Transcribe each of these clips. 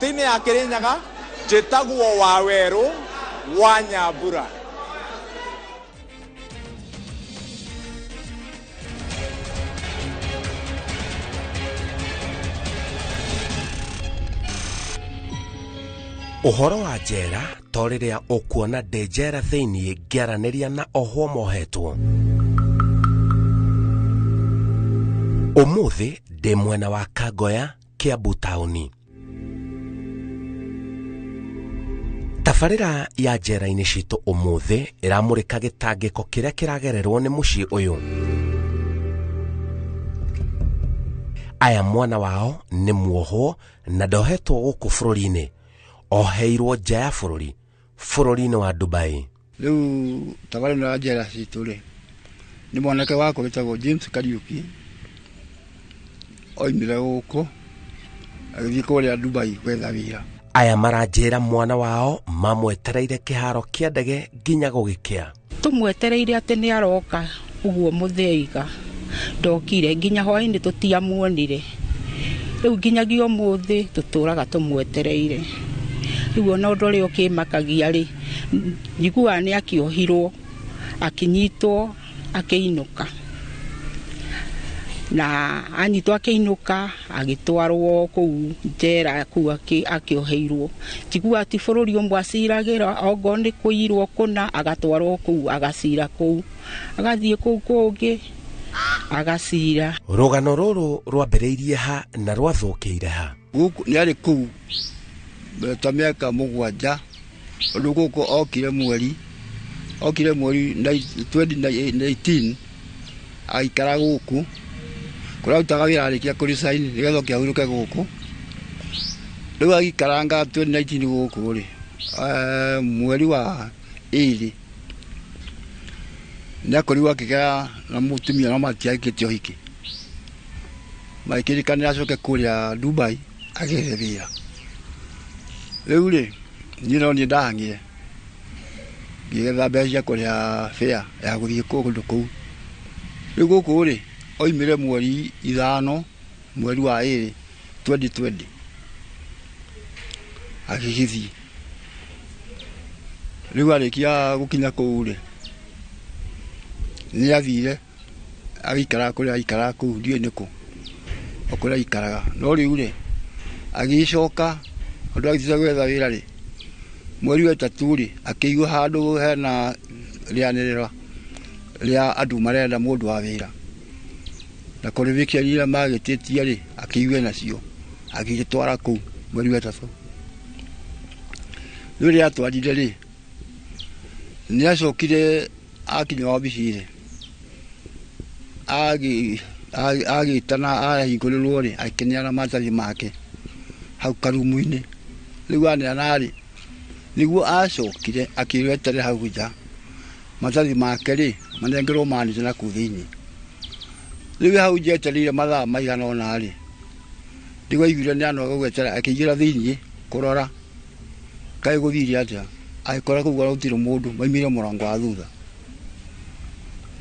Kaunti-inĩ ya Kirinyaga njĩtagwo Wawerũ wa Nyambura. Ũhoro wa njera to rĩrĩa ũkuona ndĩ njera thĩinĩ ngĩaranĩria na ohwo mohetwo. Ũmũthĩ ndĩ mwena wa Kangoya, Kiambu taũni. Tabarĩra ya njera-inĩ citũ ũmũthĩ ĩramũrĩka gĩtangĩko kĩrĩa kĩragererwo nĩ mũciĩ ũyũ. Aya mwana wao nĩ muohwo na ndohetwo gũkũ bũrũri-inĩ, oheirwo nja ya bũrũri, bũrũri-inĩ wa Dubai. Rĩu tabarĩra ĩno ya njera citũ rĩ, nĩ mwanake wakwa wĩtagwo James Kariũki, oimire gũkũ agĩthiĩ kũrĩa Dubai gwetha wĩra. Aya maranjĩra mwana wao mamwetereire kĩharo kĩa ndege nginya gũgĩkĩa. Tũmwetereire atĩ nĩ aroka ũguo mũtheiga, ndokire nginya hwainĩ tũtiamuonire. Rĩu nginyagia ũmũthĩ tũtũraga tũmwetereire. Rĩu ona ũndũ ũrĩa ũkĩmakagia rĩ, njiguaga nĩ akĩohirwo, akĩnyitwo, akĩinũka. Na anyitwo akĩinũka, agĩtwarwo kũu njera kũu akĩoheirwo. Njiguaga ti bũrũri ũmwe aciragĩra, ongorwo nĩ kũirwo kũna, agatwarwo kũu agacira kũu. Agathiĩ kũu kũngĩ, agacira. Rũgano rũrũ rwambĩrĩirie ha na rwathũkĩire ha? Gũkũ nĩ arĩ kũu ta mĩaka mũgwanja, ũndũ gũkũ okire mweri, okire mweri 2019, agĩikara gũkũ, kũrĩa arutaga wĩra arĩkia kũ resign nĩgetha oke ahurũke gũkũ. Rĩu agĩikaranga 2019 gũkũ rĩ, mweri wa ĩrĩ, nĩ akorirwo akĩgĩa na mũtumia no matiaikĩte ũhiki. Magĩkĩrĩkanĩra acoke kũrĩa Dubai agethe wĩra. Rĩu rĩ, niĩ no niĩ ndahang'ire, ngĩgetha mbeca cia kũrĩha fare ya gũthiĩ kũndũ kũu. Rĩu gũkũ rĩ, oimire mweri ithano, mweri wa ĩrĩ 2020, agĩgĩthiĩ. Rĩu arĩkia gũkinya kũu rĩ, nĩ athire agĩikara kũrĩa aikaraga kũu, ndiũĩ nĩ kũ, o kũrĩa aikaraga. No rĩu rĩ, agĩcoka, ũndũ agĩthiĩte gwetha wĩra rĩ, mweri wa ĩtatũ rĩ, akĩigua handũ hena rĩanĩrĩra rĩa andũ marenda mũndũ wa wĩra. Na qualification iria magĩtĩtie rĩ, akĩigua nacio, agĩgĩtwara kũu mweri wa ĩtatũ. Rĩu rĩrĩa atwarire rĩ, nĩ acokire akinya wabici rĩ, agĩtana ahingũrĩrwo rĩ, akĩneana maratathi make hau karumu-inĩ. Rĩu aneana rĩ, nĩguo acokire akĩrwo eterere hau nja, maratathi make rĩ, manengerwo manager na kũu thĩinĩ. Rĩu hau nja etereire mathaa maigana ũna rĩ, nĩguo aiguire nĩ anoga gweterera, akĩingĩra thĩinĩ kũrora kaĩ gũthire atĩa, agĩkora kũu gũtirĩ mũndũ, maumire mũrango wa thutha.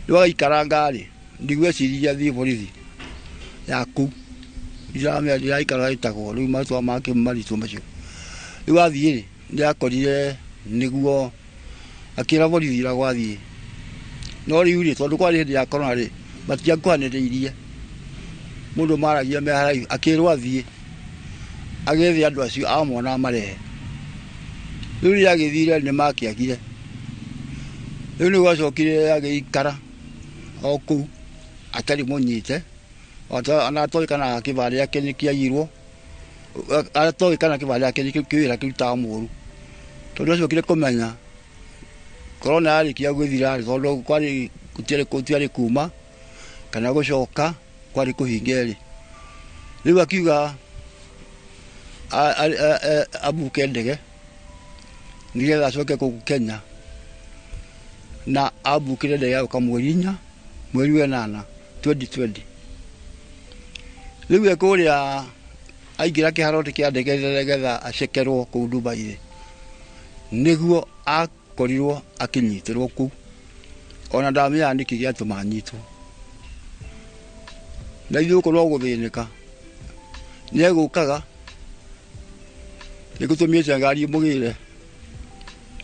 Rĩu agĩikaranga rĩ, nĩguo eciririe athiĩ borithi ya kũu, ndiraikara ĩtagwo rĩu marĩtwa make maritũ macio. Rĩu athiĩ rĩ, nĩ akorire nĩguo akĩra borithi ũrĩa gwathiĩ. No rĩu rĩ, tondũ kwarĩ hĩndĩ ya corona rĩ, matiakuhanĩrĩirie, mũndũ maragia me haraihu, akĩrwo athiĩ agethe andũ acio amona amarehe. Rĩu rĩrĩa agĩthire nĩ makĩagire. Rĩu nĩguo acokire agĩikara o kũu atarĩ mũnyite, ona atoĩ kana kĩbandĩ gĩake nĩ kĩaiyirwo, atoĩ kana kĩbandĩ gĩake nĩ wĩra kĩrutaga mũru. Tondũ acokire kũmenya corona yarĩkia gũthira rĩ, tondũ kwarĩ gũtiarĩ kuma kana gũcoka, kwarĩ kũhinge rĩ. Rĩu akiuga abuke ndege nĩgetha acoke gũkũ Kenya, na abukire ndege ya gũka mweri inya, mweri wa ĩnana 2020. Rĩu e kũrĩa aingĩra kĩharo kĩa ndege nĩgetha acekerwo kũu Dubai rĩ, nĩguo akorirwo akĩnyitĩrwo kũu. Ona ndamenyaga nĩkĩ gĩatũma anyitwo. Na ithuĩ gũkũ no gũthĩnĩka. Nĩ egũkaga Nĩngũtũmĩte ngari mũgĩre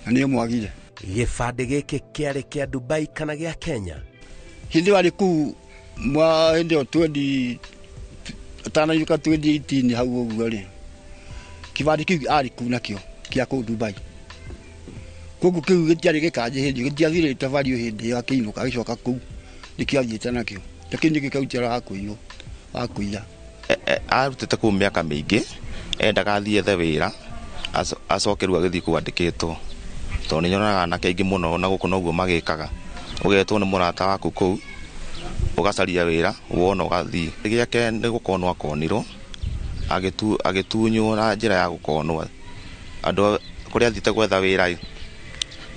na nĩ mwagire. Gĩbandĩ gĩkĩ kĩarĩ kĩa Dubai kana gĩa Kenya? Hĩndĩ warĩ kũu mwa hĩndĩ ĩyo 20 atanainũka 2018 hau ũguo rĩ, kĩbandĩ kĩu arĩ kũu nakĩo kĩa kũu Dubai. Koguo kĩu gĩtiarĩ gĩkanje hĩndĩ ĩyo, gĩtiathirĩte value hĩndĩ ĩyo akĩinũka agĩcoka kũu nĩkĩo athiĩte nakĩo. Na kĩu nĩkĩo kĩarutire wa kũiywo, wa kũiya. Arutĩte kũu mĩaka mĩingĩ, endaga athiĩ ethe wĩra, acoke rĩu agĩthiĩ kũu andĩkĩtwo. Tondũ nĩ nyonaga anake aingĩ mũno na gũkũ noguo magĩkaga. Ũgetwo nĩ mũrata waku kũu, ũgacaria wĩra, wona ũgathiĩ. Gĩake nĩ gũkonwo akonirwo, agĩtunywo na njĩra ya gũkonwo. Andũ kũrĩa athiĩte gwetha wĩra ĩ,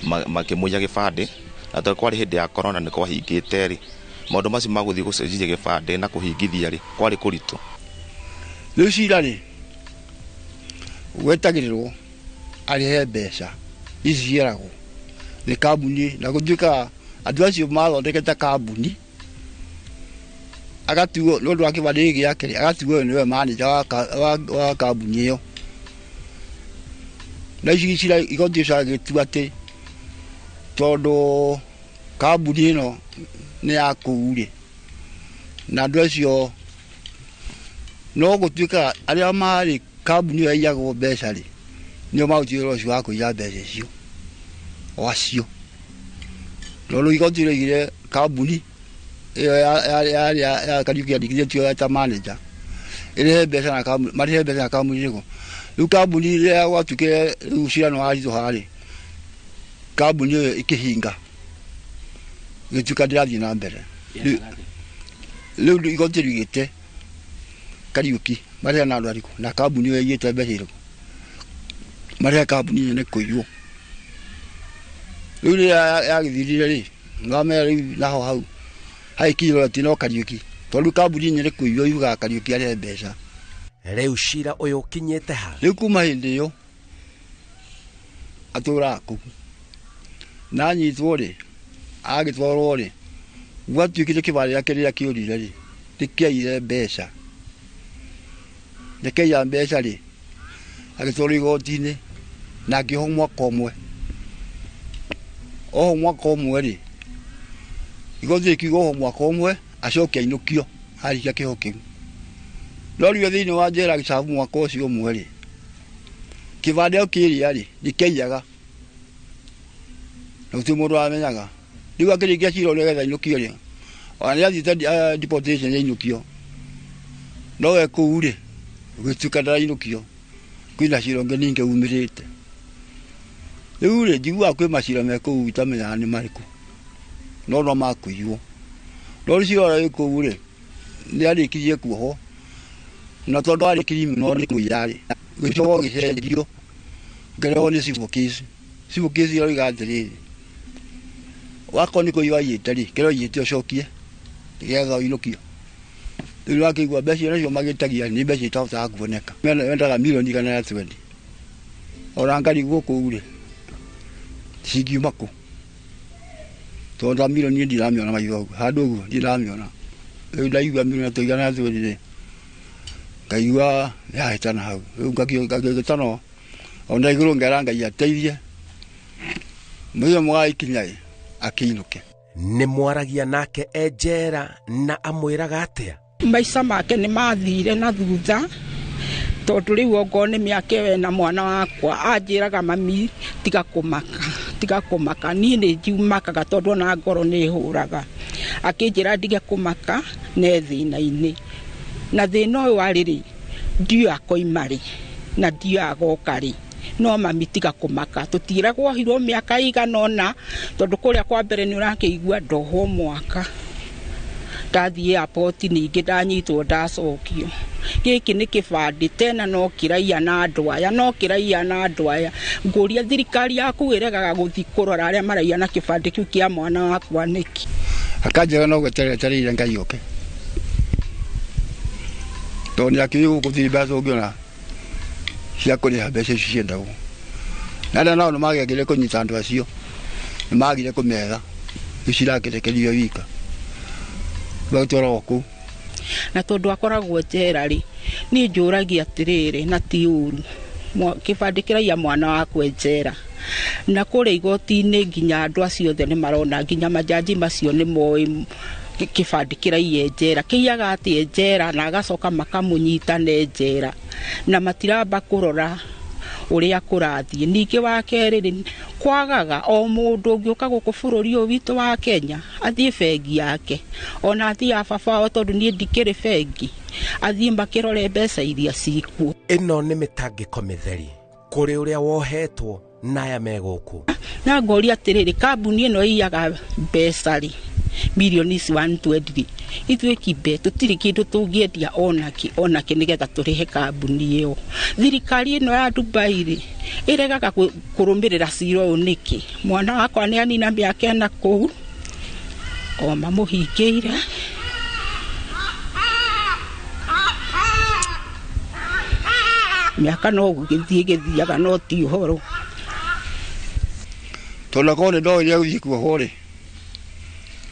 makĩmũiya gĩbandĩ, na tondũ kwarĩ hĩndĩ ya corona nĩ kwahingĩte rĩ, maũndũ macio ma gũthiĩ gũcenjia gĩbandĩ na kũhingithia rĩ, kwarĩ kũritũ. Rĩu cira rĩ, wetagĩrĩrwo arĩhe mbeca ici ciaragwo nĩ kambuni, na gũtuĩkaga andũ acio mathondekete kambuni, agatuo nĩ ũndũ wa kĩbandĩ gĩkĩ gĩake rĩ, agatuo nĩwe manager wa kambuni ĩyo. Na ici cira igoti ũcio agĩtua atĩ tondũ kambuni ĩno nĩ ya kũu rĩ, na andũ acio no gũtuĩkaga arĩa marĩ kambuni ĩyo yaiyagwo mbeca rĩ, nĩo marutire wĩra ũcio wa kũiya mbeca icio o acio. No rĩu igoti rĩoigire kambuni ĩyo ya Kariuki yandĩkithĩtio ta manager ĩrĩhe mbeca na kambuni, marĩhe mbeca na kambuni ĩrĩkũ. Rĩu kambuni rĩrĩa gwatuĩkire rĩu cira nĩ waritũha rĩ, kambuni ĩyo ĩkĩhinga, ĩgĩtuĩka ndĩrathiĩ na mbere. Rĩu igoti rĩugĩte Kariuki marĩhe na andũ arĩkũ na kambuni ĩyo yaiyĩte mbeca irĩkũ, marĩhe kambuni nene kũiywo. Rĩu rĩrĩa yagĩthirire rĩ, nĩwamenya rĩu naho hau hagĩkinyĩrwo atĩ no Kariuki, tondũ kambuni nene kũiywo yugaga Kariuki arĩhe mbeca. Rĩu cira ũyũ ũkinyĩte ha? Rĩu kuma hĩndĩ ĩyo atũraga kũu, na anyitwo rĩ, agĩtwarwo rĩ, gwatuĩkire kĩbandĩ gĩake rĩrĩa kĩũrire rĩ, nĩkĩaiyire mbeca. Nĩkĩaiya mbeca rĩ, agĩtwarwo igoti-inĩ na akĩohwo mwaka ũmwe. Ohwo mwaka ũmwe rĩ, igoti rĩkiuga ohwo mwaka ũmwe acoke ainũkio arĩkia kĩoho kĩu. No rĩu thĩinĩ wa njera agĩcabu mwaka ũcio ũmwe rĩ, kĩbandĩ o kĩrĩa rĩ, nĩkĩaiyaga na gũtirĩ mũndũ wamenyaga. Rĩu akĩrĩkia cira ũrĩa getha ainũkio rĩ, ona nĩathiĩte deportation ainũkio, no we kũu rĩ, gũgĩtuĩka ndarainũkio, kwĩna cira ũngĩ ningĩ umĩrĩte. Rĩu rĩ, njiguaga kwĩ macira me kũu itamenyaga nĩ marĩkũ, no no makũiywo. No rĩu cira ũrĩa wĩ kũu rĩ, nĩarĩkirie kuohwo, na tondũ arĩ criminal nĩ kũiya rĩ, gĩcoka gĩcenjio, ngĩrehwo nĩ civil case. Civil case ĩroiga atĩrĩrĩ, wakorwo nĩ kũiywo aiyĩte rĩ, kĩrĩa ũiyĩte ũcokie nĩgetha ũinũkio. Rĩu wakĩigua mbeca iria nacio magĩtagia nĩ mbeca itahotaga kuoneka. Mendaga milioni 120. Ona ngarigwo kũu rĩ, cingiuma kũ? Tondũ ta milioni ndiramĩona maitho ũguo, handũ ũguo ndiramĩona. Rĩu ndaigua milioni 120 rĩ, ngaigua yahĩtana hau. Rĩu ngagĩtana ona igũrũ ngera Ngai ateithie mũthenya mũgagĩkinya ĩ, akĩinũke. Nĩ mwaragia nake e njera na amwĩraga atĩa? Maica make nĩ mathire na thutha, tondũ rĩu ongorwo nĩ mĩaka ĩyo ena mwana wakwa, anjĩraga mami tiga kũmaka, tiga kũmaka. Niĩ nĩ njiumakaga tondũ ona ngoro nĩ ĩhũraga. Akĩnjĩra ndige kũmaka ne thĩna-inĩ. Na thĩna ũyũ warĩ rĩ, ndiũĩ akoima rĩ, na ndiũĩ agoka rĩ. No mami tiga kũmaka, tũtiragwo ohirwo mĩaka ĩigana ũna, tondũ kũrĩa kwa mbere nĩ ũrakĩigua ndohwo mwaka. Ndathiĩ airport ningĩ ndanyitwo ndacokio. Gĩkĩ nĩ kĩbandĩ tena no kĩraiya na andũ aya, no kĩraiya na andũ aya. Ngũria thirikari yaku ĩregaga gũthiĩ kũrora arĩa maraiya na kĩbandĩ kĩu kĩa mwana wakwa nĩkĩ? Akanjĩra no gweterera etereire Ngai oke, tondũ nĩakĩũĩ gũkũ gũtirĩ mbeca ũngĩona cia kũrĩha mbeca icio ciendagwo. Na arĩa nao nĩmagĩagire kũnyita andũ acio, nĩmagire kũmetha, rĩu cirakĩrekererio wika, magĩtwaragwo kũu. Na tondũ akoragwo njera rĩ, niĩ njũragia atĩrĩrĩ, na ti ũru, Kĩbandĩ kĩraiya mwana wakwa njera. Na kũrĩa igoti-inĩ nginya andũ acio othe nĩ marona, nginya majaji macio nĩ moĩ kĩbandĩ kĩraiya njera. Kĩiyaga atĩ njera na agacoka makamũnyita ne njera. Na matiramba kũrora ũrĩa kũrathiĩ. Ningĩ wa kerĩ rĩ, kwagaga o mũndũ ũngĩũka gũkũ bũrũri ũyũ witũ wa Kenya athiĩ bengi yake, ona athiĩ ya baba wao, tondũ niĩ ndikĩrĩ bengi, athiĩ makĩrore mbeca iria cikuo. Ĩno nĩ mĩtangĩko mĩtheri kũrĩ ũrĩa wohetwo na aya me gũkũ. Na ngoria atĩrĩrĩ, kambuni ĩno ĩiyaga mbeca rĩ, mirioni ici 120, ithuĩ kimbe tũtirĩ kĩndũ tũngĩendia onakĩ onakĩ nĩgetha tũrĩhe kambuni ĩyo. Thirikari ĩno ya Dubai rĩ, ĩregaga kũrũmĩrĩra cira ũyũ nĩkĩ? Mwana wakwa nĩ anina mĩaka ĩna kũu, o mamũhingĩire. Mĩaka no gũgĩthiĩ ĩgĩthiaga, no ti ũhoro. Tondũ akorwo nĩ ndoĩ nĩegũthiĩ kuohwo rĩ,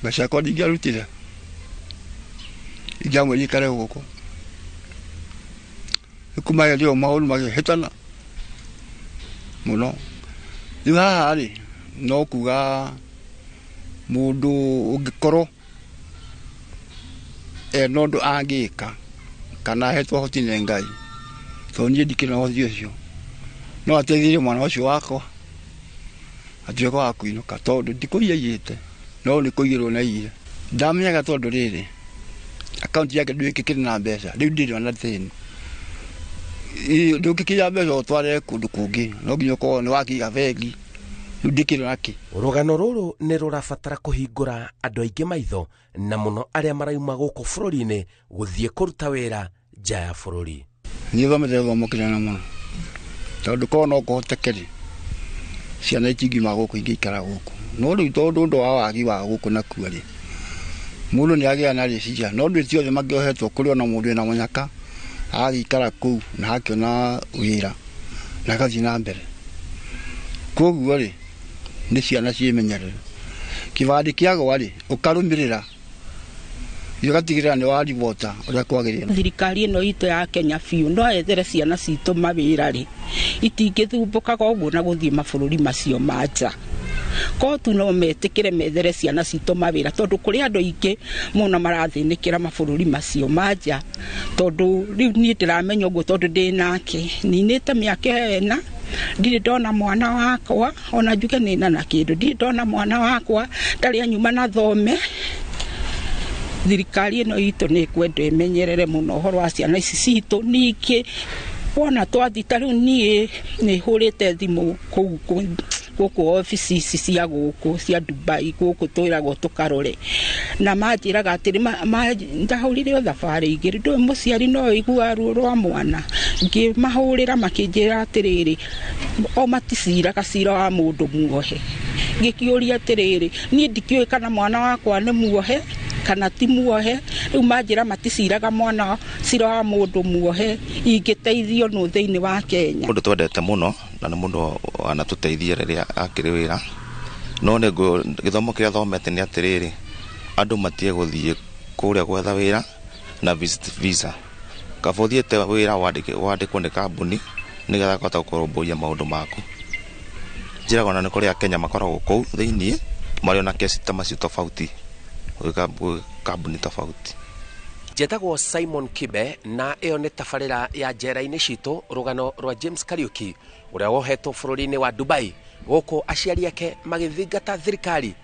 mbeca ciakwa ndingĩarutire, ingĩamwĩrire ikare gũkũ. Rĩu kuma hĩndĩ ĩyo maũndũ makĩhĩtana mũno. Rĩu haha rĩ, no kuga mũndũ ũngĩkorwo ena ũndũ angĩka kana ahetwo ũhoti nĩ Ngai, tondũ niĩ ndikĩrĩ na ũhoti ũcio, no ateithĩrĩrie mwana ũcio wakwa atuĩke wa kũinũka, tondũ ndikũiya aiyĩte, no nĩ kũiyĩrwo na aiyire. Ndamenyaga tondũ rĩrĩ, akaunti yake ndũĩkĩkĩrĩ na mbeca, rĩu ndĩrĩ ona thĩni. Ndũngĩkinya mbeca ũtware kũndũ kũngĩ, no nginya ũkorwo nĩ wakĩiga bengi, rĩu ndĩkĩrĩ na kĩ. Rũgano rũrũ nĩ rũrabatara kũhingũra andũ aingĩ maitho, na mũno arĩa marauma gũkũ bũrũri-inĩ gũthiĩ kũruta wĩra nja ya bũrũri. Niĩ thomete gĩthomo kĩnene mũno, tondũ korwo no kũhoteke rĩ, ciana itingiuma gũkũ ingĩikara gũkũ. No rĩu tondũ ũndũ wa wagi wa gũkũ nakuo rĩ, mũndũ nĩ agĩaga na rĩciria, no ndũ ti othe makĩohetwo, kũrĩ ona mũndũ wĩna mũnyaka agagĩikara kũu na akĩona wĩra na agathiĩ na mbere. Koguo rĩ, nĩ ciana ciĩmenyerere. Kĩbandĩ kĩagwa rĩ, ũkarũmĩrĩra, ũgatigĩrĩra nĩ waribota ũrĩa kwagĩrĩire. Thirikari ĩno itũ ya Kenya biũ no ethere ciana citũ mawĩra rĩ, itingĩthumbũkaga ũguo na gũthiĩ mabũrũri macio ma nja. Kotu no metĩkĩre methere ciana citũ mawĩra, tondũ kũrĩ andũ aingĩ mũno marathĩnĩkĩra mabũrũri macio ma nja. Tondũ rĩu niĩ ndĩramenya ũguo tondũ ndĩ nake, ninĩte mĩaka ĩna, ndirĩ ndona mwana wakwa, ona njuge nĩna na kĩndũ, ndirĩ ndona mwana wakwa, ndarĩ anyuma na thome. Thirikari ĩno itũ nĩ ĩkwenda ĩmenyerere mũno ũhoro wa ciana ici citũ. Ningĩ wona twathiĩ ta rĩu niĩ nĩ hũrĩte thimũ kũu gũkũ obici ici cia gũkũ cia Dubai, gũkũ twĩragwo tũkarore, na manjĩraga atĩrĩ, ndahũrire o thabarĩ igĩrĩ, ndũĩ mũciari no aiguaga ruo rwa mwana. Ngĩmahũrĩra makĩnjĩra atĩrĩrĩ, o maticiraga cira wa mũndũ muohe. Ngĩkĩũria atĩrĩrĩ, niĩ ndikĩũĩ kana mwana wakwa nĩ muohe kana ti muohe. Rĩu manjĩra maticiraga mwana cira wa mũndũ muohe, ingĩteithio nũ thĩinĩ wa Kenya. Mũndũ twendete mũno na nĩ mũndũ anatũteithia rĩrĩa akĩrĩ wĩra, no nĩ gĩthomo kĩrĩa thomete nĩ atĩrĩrĩ, andũ matige gũthiĩ kũrĩa gwetha wĩra na visit visa. Kaba ũthiĩte wĩra wandĩkwo nĩ kambuni nĩgetha ũkahota kũrũmbũiya maũndũ maku. Njĩraga ona nĩ kũrĩ Akenya makoragwo kũu thĩiniĩ marĩ ona kesi ta macio tofauti, gwĩ kambuni tofauti. Njetagwo Simon Kibe, na ĩyo nĩ tabarĩra ya njera-inĩ citũ, rũgano rwa James Kariuki ũrĩa wohetwo bũrũri-inĩ wa Dubai, gũkũ aciari ake magĩthingata thirikari